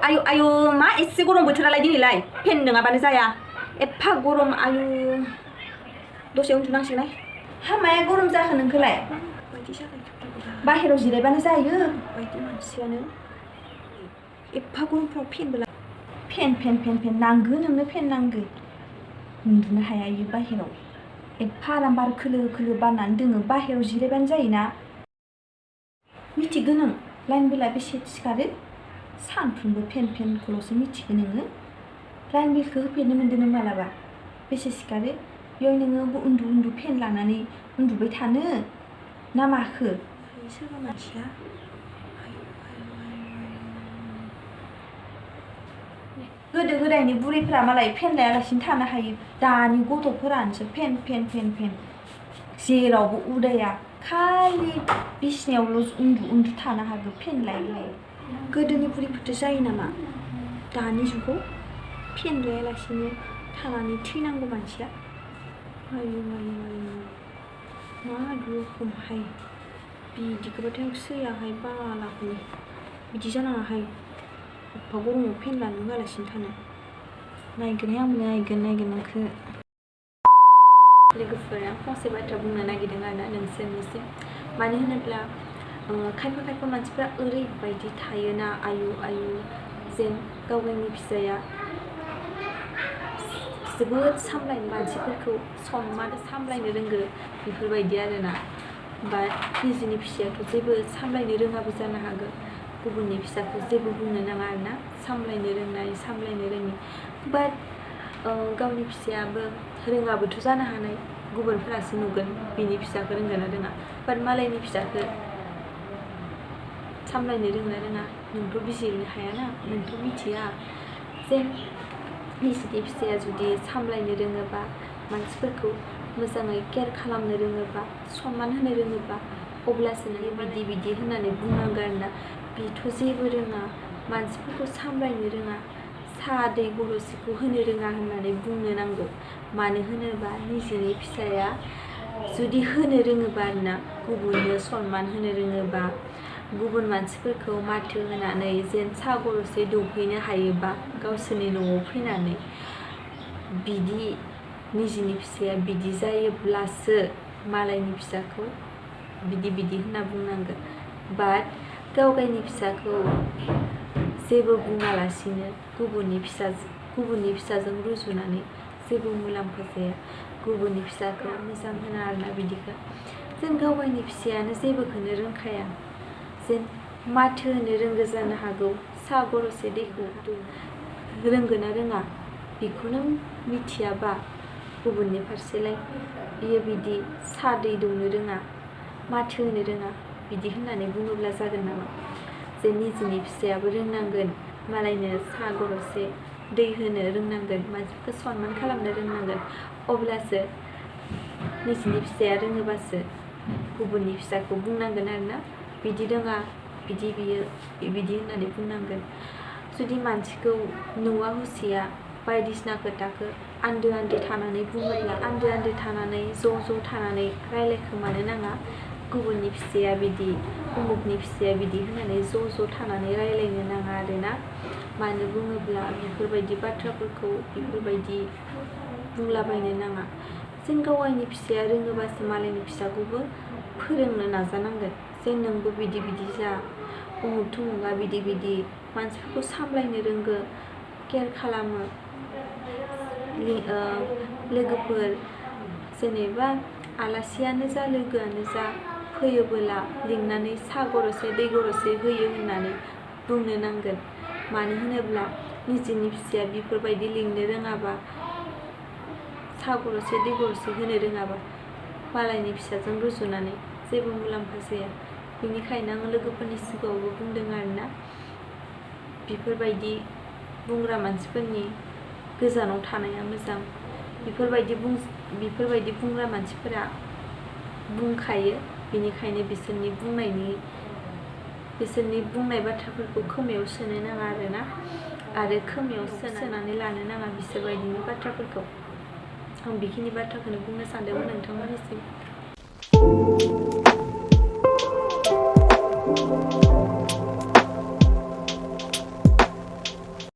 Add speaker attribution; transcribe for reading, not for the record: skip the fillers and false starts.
Speaker 1: आयु आयु मा एसे गरम बोथोरालाय दिनैलाय फेन नङाबानो जाया एफा गरम आयु दसे उन्दुनांसिगोनहाय हामाया गरम जाखो नोंखौलाय बाहेराव जिरायबानो जायो बायदि मानसियानो एफा गरमफ्राव फेन नांगौ नोंनो फेन नांगौ उन्दुनो हाया इयो बाहेराव एफा आराम बार खोलो खोलो बारनानै दोङो बाहेराव जिरायबानो जायोना मिथिगौ नों लाइन बिला बेसे सिखारो सानफ्रोमबो फेनखौल'सो मिथिगौ नोङो लाइन बिलखौ होफेरनो मोन्दों नों मालाबा बेसे सिखारो बेयाव नोङो उन्दु फेन लानानै उन्दुबाय थानो ना माखो सोरबा मानसिया गोदो गोदायनि बुरैफोरा मालाय फेन लायालासिनो थानो हायो दानि गथ'फोरानोसो फेन जेरावबो उदाया खालि बिसिनायावल' उन्दु थानो हागौ फेन लायै गोदोनि बुरैफोरथ' जायो नामा दानि जुगाव फेन लायालासिनो थानानै थैनांगौ मानसिया आयु मा रोखोमहाय बिदिखौबाथाय सैयाहाय बालाखौनो बिदि जानाङाहाय एफा गरमाव फेन लानो होआलासिनो थानो नायगोनहाय आंबो नायगोन नोंखौ लोगोफोरा फंसे बाथ्रा बुंनो नागिरदों आरोना नोंसोरनिसिम मानो होनोब्ला खायफा मानसिफ्रा ओरैबायदि थायोना आयु जेन गावनि फिसाया जोबोद सामलायनो मानसिफोरखौ सनमान सामलायनो रोंगो बेफोरबायदि आरोना बा निजिनि फिसायाथ' जेबो सामलायनो रोङाबो जानो हागौ गुबुननि फिसाखौ जेबो बुंनो नाङा आरोना सामलायनो रोंनाय सामलायनो रोङि बाट गावनि फिसायाबो रोङाबोथ' जानो हानाय गुबुनफोरासो नुगोन बिनि फिसाखौ रोंगोन ना रोङा बाट मालायनि फिसाखौ सामलायनो रोंना रोङा नोंथ' बिजिरनो हायाना नोंथ' मिथिया जेन निजिनि फिसाया जुदि सामलायनो रोङोबा मानसिफोरखौ मोजाङै केयार खालामनो रोङोबा सनमान होनो रोङोबा अब्लासो नोङो बिदि होननानै बुंनांगोन आरोना बेथ' जेबो रोङा मानसिफोरखौ सामलायनो रोङा साहा दै गरसेखौ होनो रोङा होननानै बुंनो नांगौ मानो होनोबा निजिनि फिसाया जुदि होनो रोङोबा आरोना गुबुननो सनमान होनो रोङोबा गुबुन मानसिफोरखौ माथो होनानै जेन साहा गरसे दौफैनो हायोबा गावसोरनि न'आव फैनानै बिदि निजिनि फिसाया बिदि जायोब्लासो मालायनि फिसाखौ बिदि होनना बुंनांगोन बाट गावनि फिसाखौ जेबो बुङालासिनो गुबुननि फिसाजों रुजुनानै जेबो मुलाम्फा जाया गुबुननि फिसाखौ मोजां होना आरोना बिदिखौ जों गावनि फिसायानो जेबोखौनो रोंखाया जेन माथो होनो रोंगो जानो हागौ साहा गरसे दैखौ रोंगोन ना रोङा बेखौनो मिथियाबा गुबुननि फारसेलाय बियो बिदि साहा दै दौनो रोङा माथो होनो रोङा बिदि होननानै बुङोब्ला जागोन नामा जे निजिनि फिसायाबो रोंनांगोन मालायनो साहा गरसे दै होनो रोंनांगोन मानसिफोरखौ सनमान खालामनो रोंनांगोन अब्लासो निजिनि फिसाया रोङोबासो गुबुननि फिसाखौ बुंनांगोन आरोना बिदि रोङा बिदि होननानै बुंनांगोन जुदि मानसिखौ नुवा हुसिया बायदिसिना खोथाखौ आन्दो थानानै बुङोब्ला आन्दो थानानै ज' थानानै रायलायखोमानो नाङा गुबुननि फिसाया बिदि उमुगनि फिसाया बिदि होननानै ज' थानानै रायलायनो नाङा आरोना मानो बुङोब्ला बेफोरबायदि बाथ्राफोरखौ बेफोरबायदि बुंलाबायनो नाङा जों गावनि फिसाया रोङोबासो मालायनि फिसाखौबो फोरोंनो नाजानांगोन जे नोंबो बिदि जा उमुग थुमुगा बिदि मानसिफोरखौ सामलायनो रोंगो केयार खालामो लोगोफोर जेनेबा आलासियानो जा लोगोआनो जा फैयोबोला लिंनानै साहा गरसे दै गरसे होयो होननानै बुंनो नांगोन मानो होनोब्ला निजिनि फिसाया बेफोरबायदि लिंनो रोङाबा साहा गरसे दै गरसे होनो रोङाबा मालायनि फिसाजों रुजुनानै जेबो मुलाम्फा जाया बेनिखायनो आं लोगोफोरनि सिगाङावबो बुंदों आरोना बेफोरबायदि बुंग्रा मानसिफोरनि गोजानाव थानाया मोजां बेफोरबायदि बुंग्रा मानसिफोरा बुंखायो बेनिखायनो बिसोरनि बुंनाय बाथ्राफोरखौ खोमायाव सोनो नाङा आरोना आरो खोमायाव सोनानै लानो नाङा बिसोरबायदिनि बाथ्राफोरखौ आं बेखिनि बाथ्राखौनो बुंनो सानदोंमोन नोंथांमोननिसिम